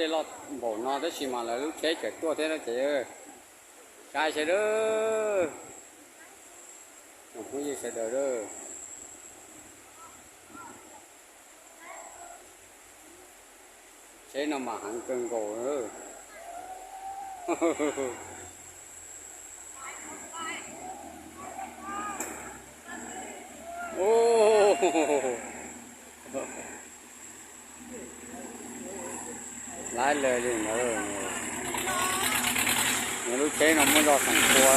Loj npaum no tab sis mas lawv lub tsheb tseem tuaj thiab no ces, sai sawv daws, tsoom phooj ywg sawv daws, tsheb no mas heev kawg nkaus. Laib le li ntawd, nws lub tsheb no muaj zog feem pua.